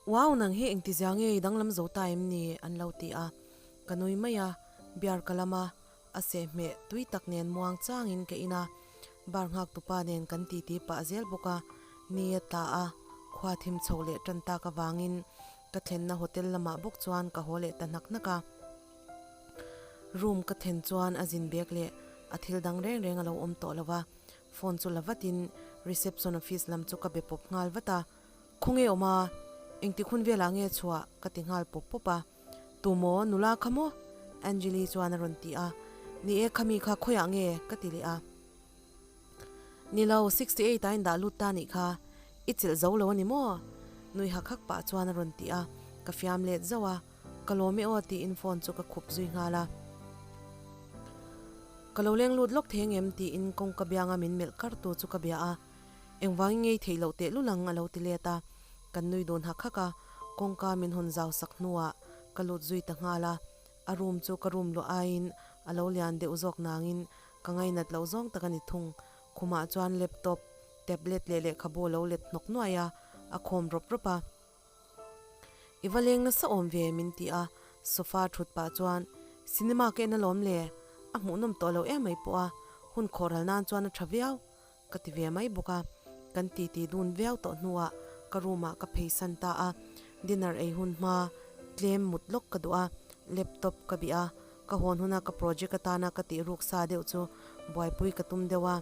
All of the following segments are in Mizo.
Wow nang hi engtizia nge i danglam zo ta em ni? an lo ti a, ka nui mai a, beer ka lam a, a sehhmeh tui tak nen muang changin ka in a, bar nghak tupa nen kan titi pah zel bawk a, ni a tla a, khua thim chho leh tan tak avangin ka thlenna hotel lamah bawk chuan ka haw leh ta hnak hnak a. Room ka thlen chuan a zin bag leh a thil dang reng reng a lo awm tawh lo va, phone chu la vatin reception office lam chu ka be pawp nghal vat a, Khawnge awm a, engti hun velah nge chhuah ka ti nghal pawp pawp a, Tumaw nula kha maw? Anjali chuan a rawn ti a, Ni e khami kha khawiah nge? ka ti leh a, Ni lo, 68 ah indah lut ta nih kha, i chelh zo lo a ni maw? Nui hak hak pah chuan a rawn ti a, ka fiam let zauh a. Ka lawm e aw tiin phone chu ka khup zui nghal a. Ka lo leng lut lawk thei angem tiin kawngka bianga min melh kar tu chu ka bia a. Engvangin ngei theih loh teh lul ang a lo ti let a. Kan nui dun hak hak a, kawngka min hawn zau sak hnuah ka lut zui ta nghal a. A room chu ka room luah aiin a lo lian deuh zawk nangin ka ngainat loh zawng tak a ni thung. Khumah chuan laptop, tablet leh lehkhabu a lo let hnawk nuai a, a khawm rawp rawp a. I va leng nasa awm ve min ti a, sofa thut pah chuan cinema ka en alawm le, a hmuhnawm tawh lo em mai pawh a, hun khawhral nan chuan a tha viau ka ti ve mai bawk a, kan titi dun viau tawh hnuah ka room ah ka phei san ta a, dinner ei hun hma tlem mut lawk ka duh a, laptop ka bih a, ka hawn huna ka project atana ka tih ruk sa deuh chu buaipui ka tum deuh a.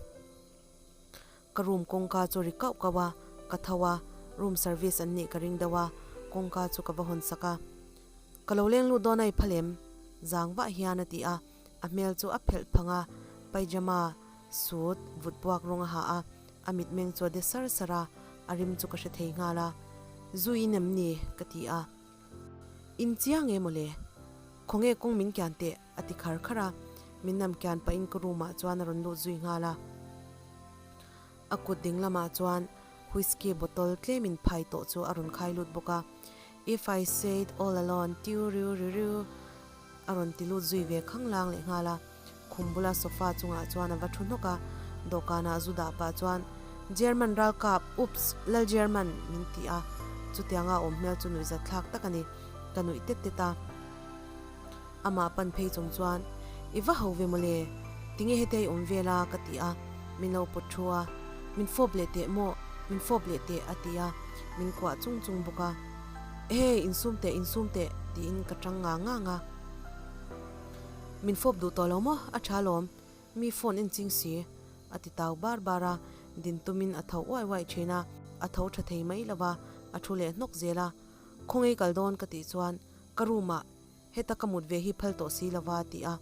Ka room kawngka chu ri kauh kauh a, ka tho a, room service an nih ka ring deuh a, kawngka chu ka va hawn sak a. Ka lo leng lut dawn a i phal em? Zang vah hian a ti a, a hmel chu a phelh phang a, pyjama suit vut buak rawng a ha a, a mitmeng chu a de sar sar a, a rim chu ka hre thei nghal a. Zu in em ni? ka ti a. In chiang em awle? Khawnge kawng min kian teh? A ti khar khar a, min nam kian pahin ka room ah chuan a rawn lut zui nghal a. A kut ding lamah chuan whisky bottle tlem in phai tawh chu a rawn khai lut bawk a, If I said all alone tiu riu riu riu a rawn ti lut zui ve khang lang leh nghal a. Khum bula sofa chungah chuan a va thu hnawk a, dawhkanah zu dah pah chuan German ralkap, oops, Lal German min ti a, chutianga awm hmel chu nuihzat thlak tak a ni, ka nuih tet tet a. Amah pan phei chung chuan, I va ho ve mawle, tinge hete i awm vel a? ka ti a, min lo pawt thu a, Min fawp leh teh maw, min fawp leh teh a ti a, min kuah chung chung bawk a, Ehe, insum teh, insum teh tiin ka tang ngang ngang a. Min fawp duh tawh lo maw, a tha lawm, mi phone en ching si a ti tau bar bar a, din tumin a tho uai uai thin a, a tho tha thei mai lo va, a thu leh hnawk zel a, Khawngaih kal dawn ka tih chuan ka room ah Heta ka mut ve hi phal tawh si lova ti a,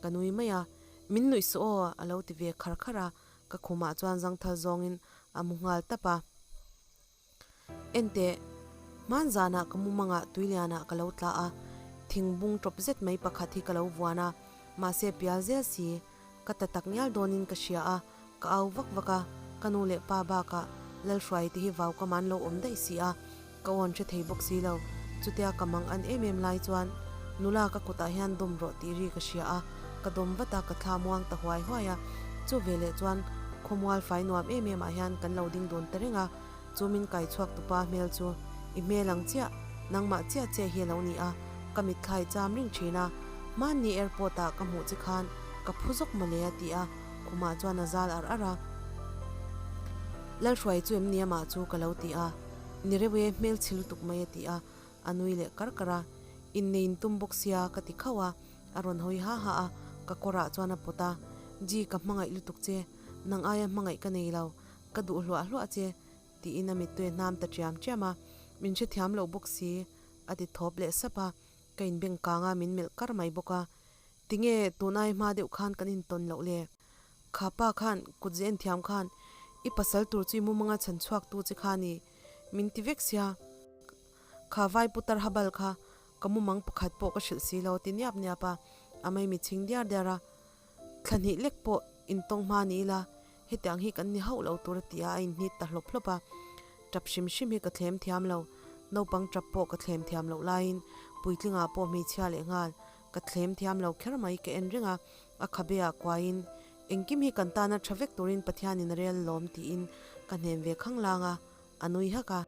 ka nui mai a, Min nuih suh aw a lo ti ve khar khar a, ka khumah chuan zangthal zawngin a mu nghal tap a. Enteh, hman zanah ka mumangah tuilianah ka lo tla a, thingbung tawp zet mai pakhat hi ka lo vuan a, mahse pial zel si, ka ta tak ngial dawnin ka hria a, ka au vak vak a, ka nu leh pa bakah Lalhruai te hi vau ka man lo awm daih si a, ka awn hre thei bawk si lo, chutia ka mang an em em lai chuan nula ka kutah hian dawm rawh tih ri ka hria a, ka dawm vat a, ka thla muang ta huai huai a, chu veleh chuan khawmual fai nuam em em ah hian kan lo ding dun ta reng a, chu min kai chhuak tupa hmel chu i hmel ang chiah, nangmah chiah chiah hi a lo ni a, ka mitthlai cham reng thin a, hmanni airport ah ka hmuh che khan ka phu zawk mawle a ti a. Khumah chuan a zal ar ar a. Lalhruai chu em ni amah chu ka lo ti a, ni reuh e hmel chhi lutuk mai a ti a, a nui leh kar kar a. Innei in tum bawk sia ka ti khauh a, a rawn hawi ha ha a, ka kawrah chuan a pawt a, Ji ka hmangaih lutuk che, nang aia hmangaih ka nei lo, ka duh hluah hluah che tiin a mittui a hnam ta chiam chiam a, min hrethiam loh bawk si a ti thawp leh sap a, ka inbeng kang a min melh kar mai bawk a. Tinge tun ai hma deuh khan kan intawn loh le? Kha pa khan kut ze en thiam khan i pasal tur chu i mumanga chhan chhuak tu che kha ni min ti vek sia. Kha vai putar habal kha ka mumang pakhat pawh ka hrilh si lo ti niap niap a, a mai mi chhing diar diar a. Thla hnih lek pawh intawng hma ni ila hetiang hi kan ni hauh lo tur a ti a, a inhnit ta hlawp hlawp a. Tap hrim hrim hi ka thlem thiam lo, naupang tap pawh ka thlem thiam loh laiin puitlingah pawh hmeichhia leh nghal Ka thlem thiam lo kher mai ka en reng a, a khabe ah kuaiin, Engkim hi kan tana tha vek turin Pathianin a rel lawm tiin ka hnem ve khang lang a, a nui hak a.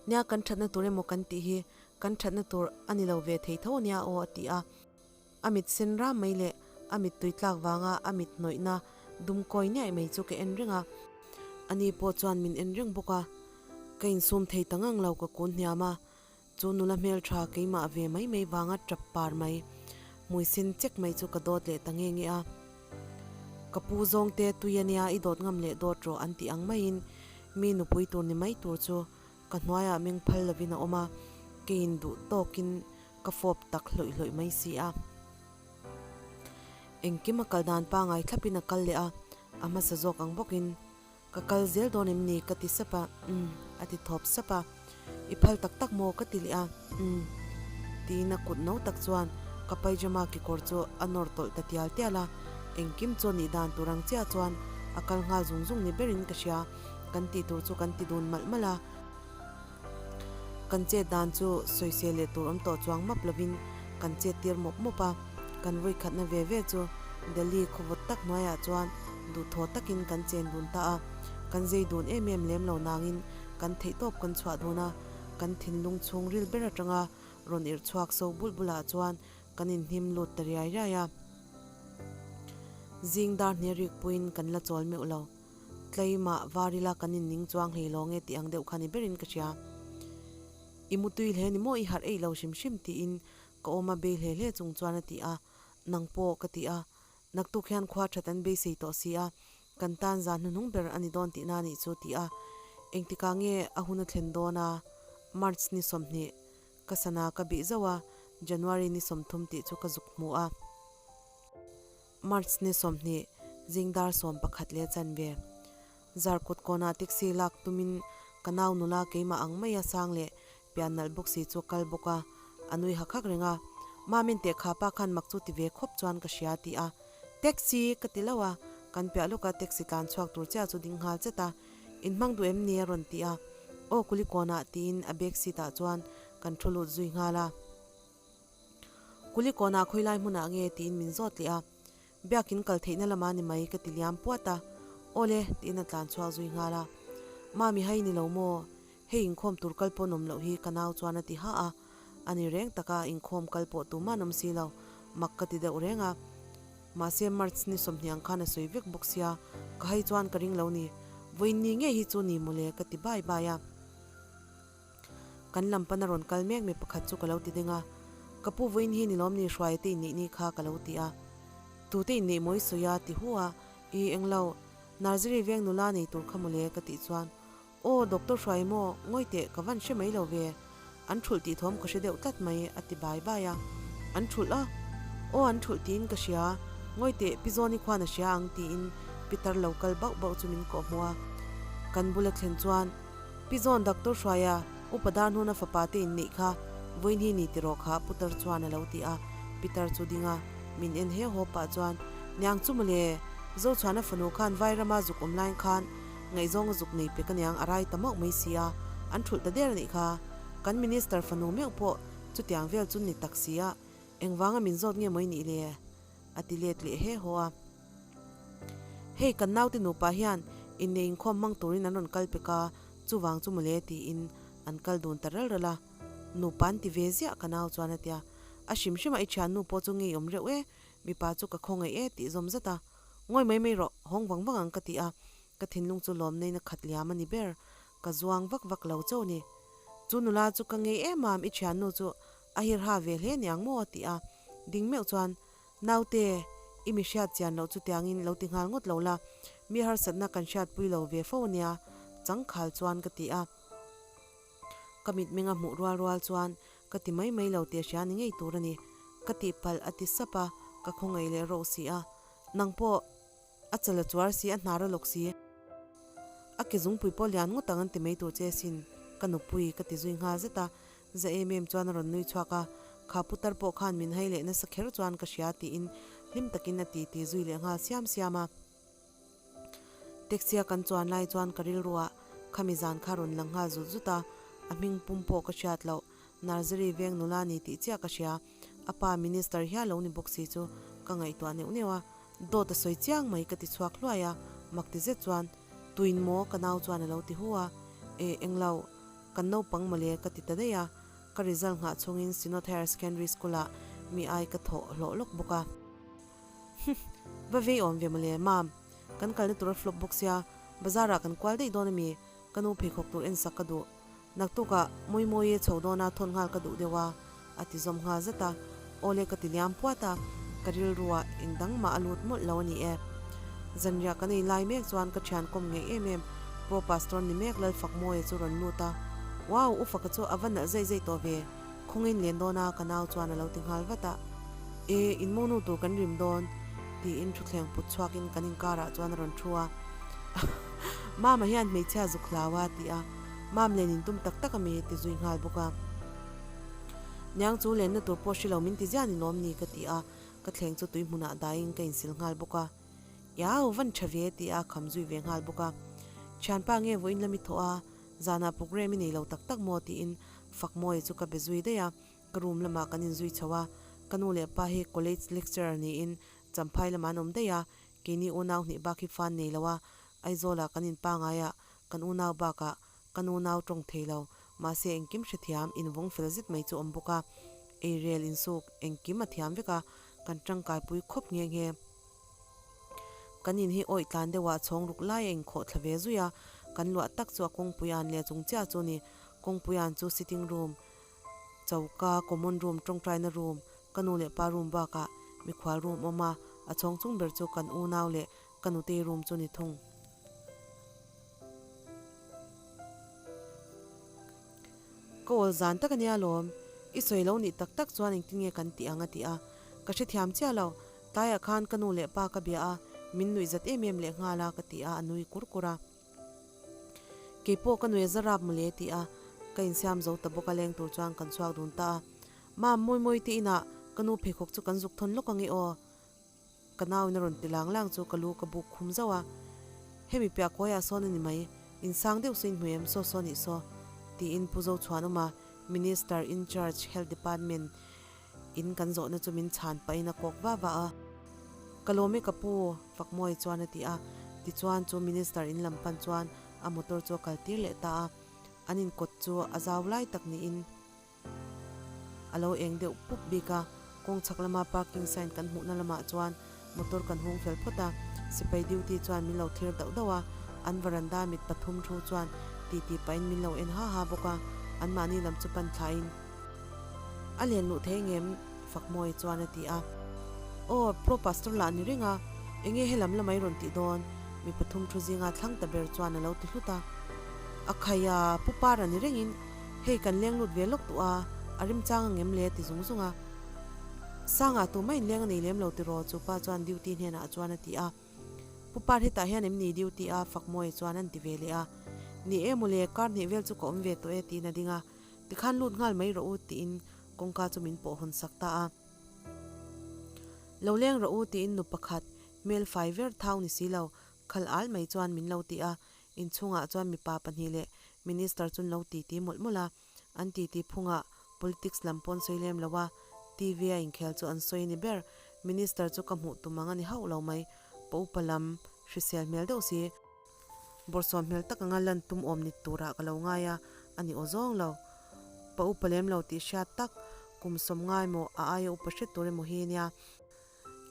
Nia kan thatna tur emaw kan tih hi kan thatna tur a ni lo ve thei tho ania aw a ti a. A mit sen ram mai leh a mit tui tlak vanga a mit hnawihna dum kawi niaih mai chu ka en reng a. Ani pawh chuan min en reng bawk a. Ka insum thei ta ngang lo ka kun hniam a. Chu nula hmeltha keimah ve mai mai vanga tap par mai, hmui sen chek mai chu ka dawt leh ta nge nge a. Ka pu zawngte tui ania i dawt ngam leh dawt rawh an tih ang maiin mi nupui tur ni mai tur chu ka hnuaiah meng phal lovin a awm a, keiin duh tawkin ka fawp tak hlawih hlawih mai si a. Engkim a kal dan pangai thlapin a kal leh a, a hmasa zawk ang bawkin Ka kal zel dawn em ni? ka ti sap a, Umm, a ti thawp sap a. I phal tak tak maw? ka ti leh a, Umm, tiin a kut no tak chuan ka pyjama kekawr chu a nawr tawlh ta tial tial a, engkim chu nih dan tur ang chiah chuan a kal nghal zung zung ni berin ka hria, kan tih tur chu kan ti dun malh malh a. Kan chet dan chu sawisel leh tur awm tawh chuang map lovin kan chet tir mawp mawp a, kan vawi khatna ve ve chu Delhi khawvawt tak hnuaiah chuan duhthaw takin kan chen dun ta a, kan zei dun em em lem lo nangin kan theihtawp kan chhuah dun a, kan thinlung chhungril ber atanga rawn irh chhuak so bulh bulah chuan kan inhnim lut ta riai riai a. Zing dar hne rik puiin kan la chawl meuh lo. Tleimah var ila kan inning chuang hlei lo nge tih ang deuh kha ni berin ka hria. I mutui hle ni maw i harh eih lo hrim hrim tiin ka awm a bei hle hle chung chuan a ti a, nang pawh ka ti a, naktuk hian khua that an beisei tawh si a, kan tan zan hnuhnung ber a ni dawn tihna a nih chu ti a, engtikah nge a hun a thlen dawn a, March ni 20 ka sana ka bih zauh a, January ni 30 tih chu ka zuk hmu a. March ni 20, zing dar 11 leh chanve. Zarkawt kawnah taxi lak tumin ka nau nula keimah ang maia sang leh pian nalh bawk si chu kal bawk a, a nui hak hak reng a. Mamin teh kha pa khan mak chu ti ve khawp chuan ka hria ti a. Taxi! ka ti lo a, kan piah lawka taxi tlan chhuak tur chiah chu ding nghal chet a. In hmang duh em ni? a rawn ti a. Aw Kulikawnah tiin a back seat ah chuan kan thu lut zui nghal a. Kulikawnah khawilai hmunah nge tiin min zawt leh a, biakin kal theihna lamah ni mai ka ti liam puat a, awle tiin a tlan chhuak zui nghal a. Mami hai ni lo maw, hei inkhawm tur kal pawh nawm loh hi ka nau chuan a ti ha a, a ni reng taka inkhawm kal pawh tumah nawm si lo, mak ka ti deuh reng a. Mahse March ni 20 ang khan a sawi vek bawk sia, ka hai chuan ka ring lo ni, vawiin ni ngei hi chu ni mawle ka ti bai bai a. Kan lam pana rawn kal mek mi pakhat chu ka lo ti ding a, Ka pu vawiin hi ni lawm ni hruai te inneih ni kha ka lo ti a. Tute inneih mawi sawi a ti hu a, I englo, Nursery veng nula nei tur kha mawle ka tih chuan, Aw Doctor Hruai maw, ngawi teh ka van hre mai lo ve, an thulh tih thawm ka hre deuh tlat mai a ti bai bai a. An thulh a? Aw an thulh tiin ka hria, ngawi teh Pi Zawni khuan a hria ang tiin Pitar lo kal bauh bauh chu min kawhhmuh a. Kan bula thlen chuan, Pi Zawn Doctor Hruaia, Upa Darhnuna fapa te inneih kha vawiin hi ni tiraw kha Putar chuan a lo ti a, Pitar chu ding a, min en he haw pah chuan, Niang chu mawle, Zochhuana fanu khan Vairama zuk awm lain khan ngaihzawng a zuk nei pek aniang a rai ta mauh mai si a, an thulh ta der anih kha. Kan Minister fanu meuh pawh chutiang vel chu ni tak si a, engvanga min zawt nge maw i nih le? a ti let leh he haw a. Hei kan naute nupa hian innei inkhawm hmang turin an rawn kal pek a, chuvang chu mawle tiin an kal dun ta ral ral a. Nupa an ti ve ziah ka nau chuan a tia. A hrim hrim a i thiannu pawh chu ngeiawm reuh e, mipa chu ka khawngaih e tih zawm zat a. Ngawi mai mai rawh, hawng vang vang ang ka ti a, ka thinlung chu lawmnain a khat liam a ni ber, ka zuang vak vak lo chauh ni. Chu nula chu ka ngei em am i thiannu chu a hirha ve hle niang maw a ti a, ding meuh chuan Naute, i mi hriat chian loh chutiangin lo ti nghal ngawt lo la, mi harsatna kan hriatpui lo ve fo ania, changkhal chuan ka ti a. Ka mitmeng a hmuh rual rual chuan ka ti mai mai lo tih a hria ni ngei tur a ni. Ka tihpalh a ti sap a, ka khawngaih leh rawh si a. Nang pawh a chal a chuar si, a hnar a lawk si. A ke zungpui pawh lian ngawt ang an ti mai tur che asin, ka nupui ka ti zui nghal zet a. Za em em chuan a rawn nui chhuak a, Kha putar pawh khan min hai leh nasa kher chuan ka hria tiin hlim takin a ti ti zui leh nghal siam siam a. Taxi a kan chuan lai chuan ka rilruah khami zan kha rawn lang nghal zut zut a, a hming pum pawh ka hriat loh, Nursery veng nula ni tih chiah ka hria, a pa minister hial lo ni bawk si chu ka ngaihtuah neuh neuh a, dawt a sawi chiang mai ka ti chhuak hluai a, mak ti zet chuan, Tuin maw? ka nau chuan a lo ti hu a, E, englo. Kan naupang mawle ka ti ta daih a, ka result nghah chhungin Synod Higher Secondary School ah mi ai ka thawh hlawh lawk bawk a. Humm, va vei awm ve mawle, Mam, kan kalna tur a flop bawk sia, bazar ah kan kual daih dawn ami, ka nu pheikhawk tur en sak ka duh. Naktukah Mawimawia chho dawna thawn nghal ka duh deuh a, a ti zawm nghal zat a. Awle ka ti liam puat a, ka rilruah eng dang mah a lut mawlh lo a ni e. Zanriah kan ei lai mek chuan ka thian kawm ngei em em Pro Pastor ni mek Lalfakmawia chu rawn lut a, Wow, u Faka chu a va nalh zai zai tawh ve, khawngin len dawn a ka nau chuan a lo ti nghal vat a. E, in monu tur kan rim dawn, tiin thutthleng put chhuakin kan inkarah chuan a rawn thu a. Mama hian hmeichhia zuk hlau a, ti a. Mam len in tum tak tak a mi ti zui nghal bawk a. Niang chu lenna tur pawh hrilo min ti ziah ni lawm ni ka ti a, ka thleng chu tui hmunah daiin ka insil nghal bawk a. Iau, van tha ve ti a kham zui ve nghal bawk a. Thianpa nge vawiin lami thawh a, zanah programme i nei lo tak tak maw tiin Fakmawia chu ka be zui daih a, ka room lamah kan inzui chho a. Ka nu leh pa hi college lecturer niin Champhai lamah an awm daih a, keini unau hnih bak hi fan nei lo a, Aizawlah kan inpangai a, Kan unau bakah kan unau tawng thei lo, mahse engkim hrethiam invawng fel zet mai chu awm bawk a, eirel insuk engkim a thiam vek a, kan tangkaipui khawp nghe nghe. Kan in hi awih tlan deuhah chhawng ruk lai a inkhawh thla ve zui a, kan luah tak chu a kawngpui an leh chung chiah chu ni. Kawngpui an chu sitting room, choka, common room, tawngtaina room, ka nu leh pa room bakah mikhual room awm a, a chhawng chung ber chu kan unau leh Ka nutei room chu ni thung. Ka awl zan tak ania lawm. I sawi lo nih tak tak chuan engtin nge kan tih ang a ti a. Ka hrethiam chiah lo. Tlaiah khan ka nu leh pa ka bia a, min nuih zat em em leh nghal a ka ti a, a nui kur kur a. Keipawh ka nui a za rap mawle ti a, ka insiam zo ta bawk a leng tur chuan kan chhuak dun ta a. Mam, mawi mawi te inah ka nu pheikhawk chu kan zuk thawn lawk ange aw. Ka nauin a rawn ti lang lang chu ka lu ka buk khum zauh a, Hemi piah kawiah sawn a ni mai, insang deuh saw in hmu em saw saw nih saw, tiin Pu Zochhuanawma, Minister in charge Health Department in kan zawhna chu min chhan pahin a kawk va va a. Ka lawm e ka pu, Fakmawi chuan a ti a, tichuan chu Minister in lam pan chuan a motor chu a kal tir leh ta a, an inkawt chu a zau lai tak niin. A lo eng deuh pup bik a, kawng chhak lama parking sign kan hmuhna lamah chuan motor kan hung fel phawt a, sipai duty chuan min lo thlir dauh dauh a, an varanda mit pathum thu chuan titi pahin min lo en ha ha bawk a, anmahni lam chu pan thlain a len luh thei ngem Fakmawi chuan a ti a. Aw, Pro Pastor lah ni reng a, enge helam lamai rawn tih dawn? Mi pathum thu zinga thlang ta ber chuan a lo ti hlut a. A khaia Pu Para ni rengin Hei kan leng lut ve lawk duh a, a rimchang ang em le ti zung zung a. Sangah tumah in leng a nei lem lo tiraw chu pa chuan duty hnenah chuan a ti a. Pu Par hetah hian em ni duty a Fakmawia chuan an ti ve leh a. Ni e mawle, kar hnih vel chu ka awm ve tawh e tiin a ding a. Tikhan lut nghal mai rawh u tiin kawngka chu min pawh hawn sak ta a. Lo leng rawh u tiin nu pakhat hmel fai ver thau ni si lo khal al mai chuan min lo ti a. Inchhungah chuan mipa pahnih leh Minister chu an lo titi mawlh mawlh a, an titi phungah politics lam pawn sawi lem lo a, TV a inkhel chu an sawi a ni ber. Minister chu ka hmuh tum ang a ni hauh lo mai, pa upa lam hrisel hmel deuh si, bawrhsawm hmel tak anga lan tum awm ni turah ka lo ngai a, a ni aw zawng lo. Pa upa lem lo tih hriat tak, kum sawm ngai maw a aia upa hret tur emaw hi nia.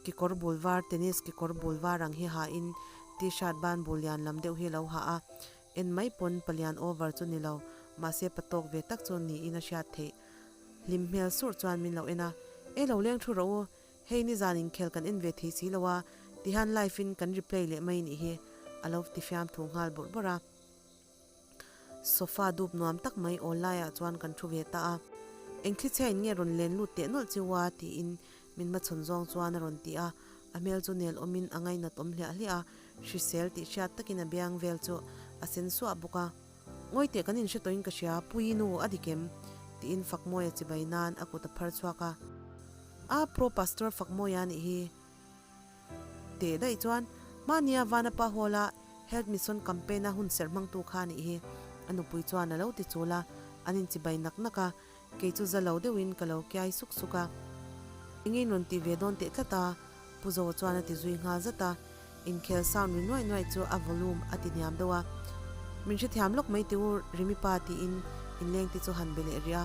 Kekawr bul var, tennis kekawr bul var ang hi ha in t-shirt ban bul lian lam deuh hi lo ha a, en mai pawn palian over chu ni lo, mahse pa tawk ve tak chu niin a hriat theih. Hlim hmel surh chuan min lo en a, E lo leng thu rawh u, hei nizan inkhel kan en ve thei si lo a, tihian live in kan replay leh mai nih hi, a lo ti fiam thu nghal bawrh bawrh a. Sofa dup nuam tak mai awl laiah chuan kan thu ve ta a, Eng thlichhia in nge rawn len lut teh nawlh chiu a? tiin min hmachhawn zawng chuan a rawn ti a, a hmel chu nel awmin a ngainat awm hliah hliah a, hrisel tih hriat takin a biang vel chu a sen suah bawk a. Ngawi teh kan inhre tawhin ka hria, Puii nu a dik em? tiin Fakmawia chibai nan a kut a phar chhuak a. A, Pro Pastor Fakmawia nih hi. Teh daih chuan mahnia Vanapa Hall-a Health Mission Campaign-a hun serh hmangtu kha a nih hi a nupui chuan a lo ti chul a, an inchibai nak nak a, kei chu za lo deuhin ka lo kiai suk suk a. Eng in rawn ti ve dawn teh tlat a, Pu Zoa chuan a ti zui nghal zat a, inkhel sound ri nuaih nuaih chu a volume a ti hniam deuh a. Min hrethiam lawk mai tih u Rimi pa tiin Inleng te chu han be leh rih a.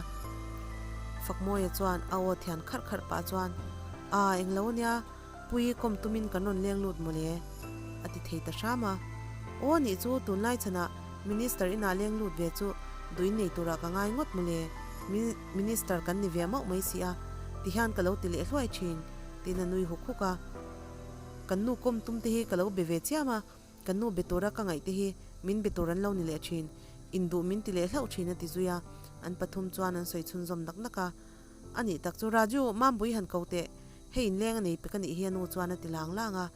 Fakmawia chuan a aw thian kharh kharh pah chuan, Aa, englo ania, Puii kawm tumin kan rawn leng lut mawle, a ti thei ta hram a. Aw nih chu, tunlai chhanah Minister inah leng lut ve chu duh innei turah ka ngai ngawt mawle, Minister kan ni ve mauh mai si a, ti hian ka lo ti leh hluai thin, tiin a nui huk huk a. Kan nu kawm tum te hi ka lo be ve chiam a, kan nu be tura ka ngaih te hi min be tur an lo ni leh thin, induh min ti leh hlauh thin a ti zui a, an pathum chuan an sawi chhunzawm nak nak a. A nih tak chu Raju, Mambui han ko teh, hei inleng a nei pek a nih hi a nu chuan a ti lang lang a,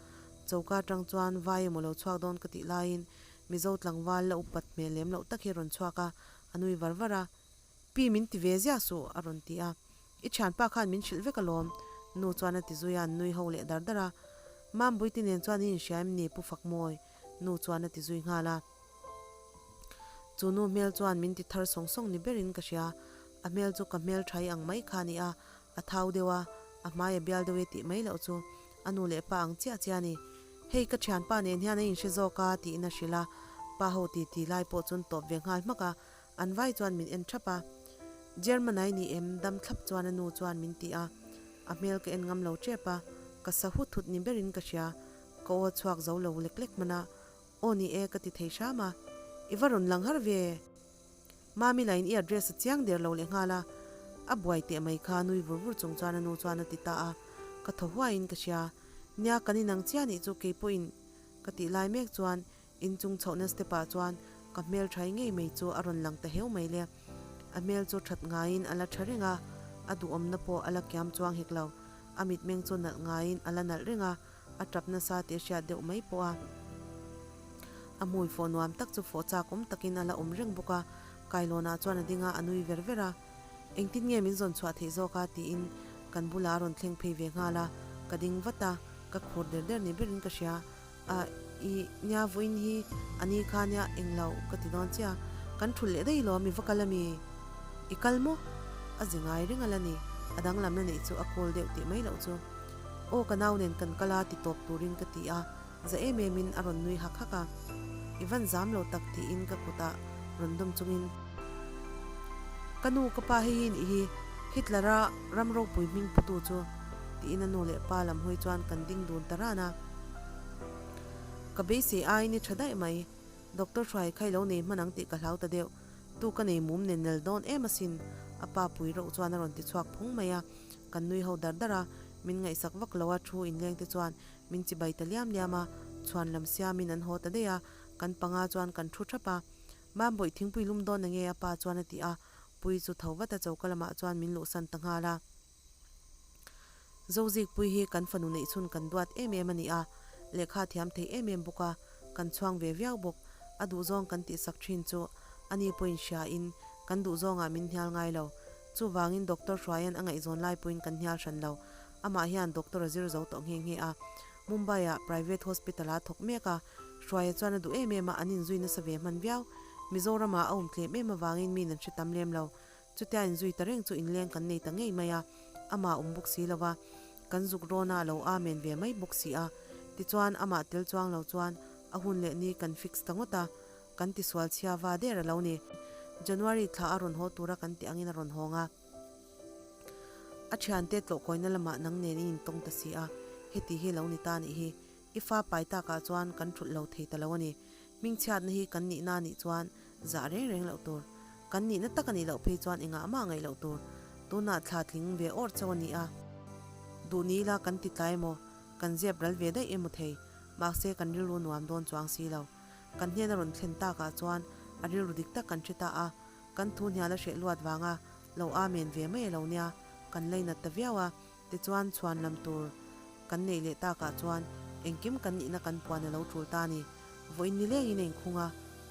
choka atang chuan vai emaw lo chhuak dawn ka tih laiin Mizo tlangval la upat hmel lem loh tak hi a rawn chhuak a, a nui var var a. Pi min ti ve ziah suh, a rawn ti a. I thianpa khan min hrilh vek alawm, nu chuan a ti zui a, an nui ho leh dar dar a. Mambuiti nen chuan i inhria em ni, Pu Fakmawi? nu chuan a ti zui nghal a. Chu nu hmel chuan min ti thar sawng sawng ni berin ka hria. A hmel chu ka hmel thai ang mai kha a ni a, a thau deuh a, a hmai a bial deuh e tih mai loh chu a nu leh pa ang chiah chiah a ni. Hei ka thianpa nen hian a inhre zawk a, tiin a hrilh a. Pa ho ti ti lai pawh chuan tawp ve nghal hmak a, An vai chuan min en thap a. German ai ni em dam thlap chuan a nu chuan min ti a. A hmel ka en ngam lo tep a, ka sa hut hut ni berin ka hria. Ka aw chhuak zo lo lek lek hman a, Aw ni e ka ti thei hram a. I va rawn lang har ve. Mami lain i address a chiang der lo leh nghal a. A buai teh mai kha nui vur vur chung chuan a nu chuan a ti ta a. Ka thaw huaiin ka hria. Nia kan inang chiah nih chu keipawhin ka tih lai mek chuan Inchung chhohna step ah chuan ka hmel thai ngei mai chu a rawn lang ta heu mai le. A hmel chu that ngaiin a la tha reng a, a duhawmna pawh a la kiam chuang hek lo. A mitmeng chu nalh ngaiin a la nalh reng a, a tap nasa tih a hriat deuh mai pawh a. A hmui fawh nuam tak chu fawh chak awm takin a la awm reng bawk a, kailawnah chuan a ding a, a nui ver ver a. Engtin nge min zawn chhuah theih zawk a? tiin kan bulah a rawn thleng phei ve nghal a, ka ding vat a, ka khur der der ni berin ka hria. A i nia vawiin hi a ni kha nia englo ka ti dawn chiah kan thulh leh daih lawm i va kal ami? I kal maw? A ze ngai reng a la ni, a danglamna neih chu a kawl deuh tih mai loh chu. Aw ka nau nen kan kal a ti tawp turin ka ti a, za em em in a rawn nui hak hak a. I van zam lo tak tiin ka kutah rawn dawm chungin. Ka nu ka pa hei hi nih hi Hitler-a ram ropui hming putu chu tiin a nu leh pa lam hawi chuan kan ding dun ta ran a. Ka beisei aiin i tha daih mai. Doctor Hruai kha i lo nei hman ang tih ka hlau ta deuh. Tu ka nei mum nen nel dawn em asin. A pa pui reuh chuan a rawn ti chhuak phung mai a. Kan nui ho dar dar a, min ngaihsak vak lo a thu inleng te chuan min chibai ta liam liam a, chhuan lam siamin an haw ta daih a, kan panga chuan kan thu thap a. Mambawi thingpui lum dawn ange a pa chuan a ti a, Pui chu tho vat a choka lamah chuan min luhsan ta nghal a. Zozikpui hi kan fanu neih chhun kan duat em em a ni a, lehkha thiam thei em em bawk a, kan chhuang ve viau bawk. A duhzawng kan tihsak thin chu a ni pawhin hria in kan duhzawngah min hnial ngai lo. Chuvangin Doctor Hruaia'n a ngaihzawn lai pawhin kan hnial hran lo. Amah hian Doctor a zir zo tawh nghe nghe a, Mumbai-ah private hospital-ah a thawk mek a, Hruaia chuan a duh em em a, an inzui nasa ve hman viau. Mizoramah a awm tlem em avangin mi nan hre tam lem lo. Chutia inzui ta reng chu inleng kan nei ta ngei mai a, amah awm bawk si lo va, kan zuk rawn a lo amen ve mai bawk si a. Tichuan, amah tel chuang lo chuan a hun leh ni kan fix ta ngawt a, kan tisual chhia va der a lo ni. January thla a rawn haw tura kan tih angin a rawn hawng a. A thiante tlawhkawina lamah nang nen in intawng ta si a, heti hi lo ni ta nih hi. I fa pai takah chuan kan thulh lo thei ta lo a ni. Hmingchhiatna hi kan nihna a nih chuan zah reng reng loh tur. Kan nihna tak a nih loh phei chuan engah mah ngaih loh tur. Tunah thla tling ve awr chauh a ni a. Duh ni ila kan ti tlai emaw, kan zep ral ve daih emaw thei. Mahse kan rilru nuam dawn chuang si lo. Kan hnena rawn thlen takah chuan a rilru dik tak kan hre ta a. Kan thu hnial a hreh luat vanga lo amen ve mai a lo nia. Kan leinat ta viau a. Tichuan chhuan lam tur kan neih leh takah chuan engkim kan nihna kan puan a lo tul ta a ni. Vawiin ni lengin a inkhung a,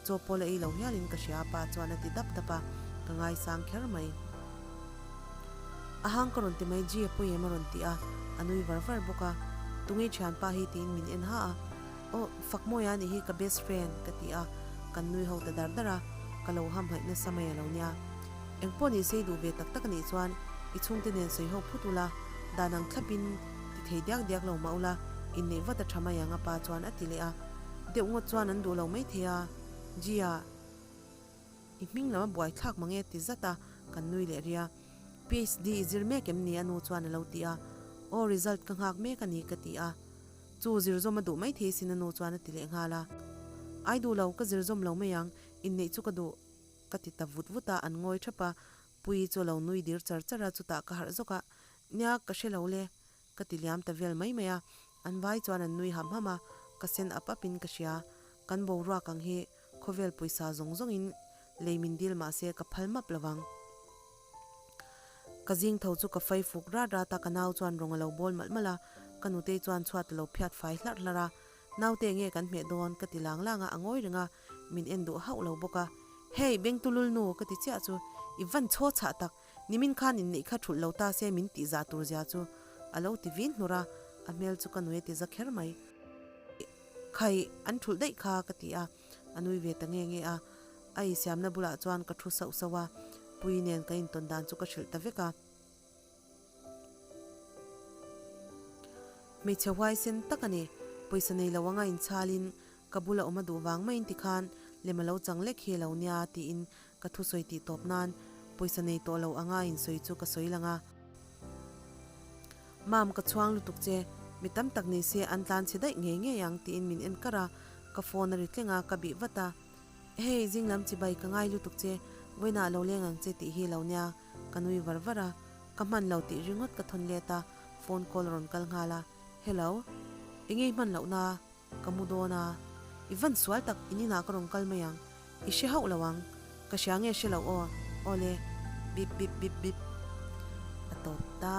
chaw pawl a ei lo hialin ka hria a pa chuan a ti dap dap a, ka ngaisang kher mai. A hang ka rawn ti mai G a pawi em a rawn ti a, a nui var var bawk a, Tunge thianpa hi tiin min en ha a, Aw Fakmawia anih hi ka best friend ka ti a, kan nui ho ta dar dar a, ka lo hamhaih nasa mai a lo nia. Engpawh ni sei duh ve tak tak anih chuan i chhungte nen sawi ho phut ula, dan ang thlapin ti thei diak diak lo mah ula, inneih vat a tha mai ang a pa chuan a ti leh a. Deuh ngawt chuan an duh lo mai thei a, Gia. I hming lam a buai thlak mang e ti zat a, kan nui leh ria. PHD i zir mek em ni? A nu chuan a lo ti a. Aw result ka nghak mek a ni ka ti a. Chu zir zawm a duh mai thei sin a nu chuan a ti leh nghal a. Ai duh lo, ka zir zawm lo mai ang, inneih chu ka duh ka ti ta vut vut a, an ngawi thap a. Puii chu a lo nui dir char char a, chutah ka harh zawk a, Nia, ka hre lo le, ka ti liam ta vel mai mai a. An vai chuan an nui ham ham a, ka sen ap ap in ka hria. Kan boruak ang hi khawvel pawisa zawng zawng in lei min dil mah se ka phal map lovang. Ka zing tho chu ka fai fuk rat rat a, ka nau chuan rawng a lo bawl malh malh a, ka nutei chuan chhuat a lo phiat fai hlarh hlarh a, Naute nge kan hmeh dawn ka ti lang lang a, a ngawi reng a, min en duh hauh lo bawk a. Hey, Bengtulul nu ka ti chiah chu, i van chhaw chhah tak, nimin khan inneih kha thulh lo ta se min tih zah tur zia chu a lo ti vin hnur a, a hmel chu ka nui a ti za kher mai. Khai, an thulh daih kha ka ti a, a nui ve ta nge nge a. A insiamna bulah chuan ka thu sauh sauh a, Puii nen ka intawn dan chu ka hrilh ta vek a. Hmeichhe huaisen tak a ni, pawisa nei lo anga inchhalin ka bula awm a duh vang maiin tikhan lem a lo chang lek hi a lo nia tiin ka thusawi tih tawp nan pawisa nei tawh lo anga insawi chu ka sawi lang a. Mam ka chhuang lutuk che, mi tam tak ni se an tlan chhe daih ngei ngei ang tiin min en kar a, ka phone a ri tleng a, ka bih vat a. Hey, zing lam chibai ka ngai lutuk che, vawiinah lo leng ang che tih hi lo nia, ka nui var var a, ka hman lo tih ringawt ka thawn let a, phone call a rawn kal nghal a, Hello, enge i hman loh na, ka mu dawn a, i van sual tak in inah ka rawn kal mai ang, i hre hauh lo ang, ka hria nge hre lo aw, awle, bip bip bip bip, a tawp ta.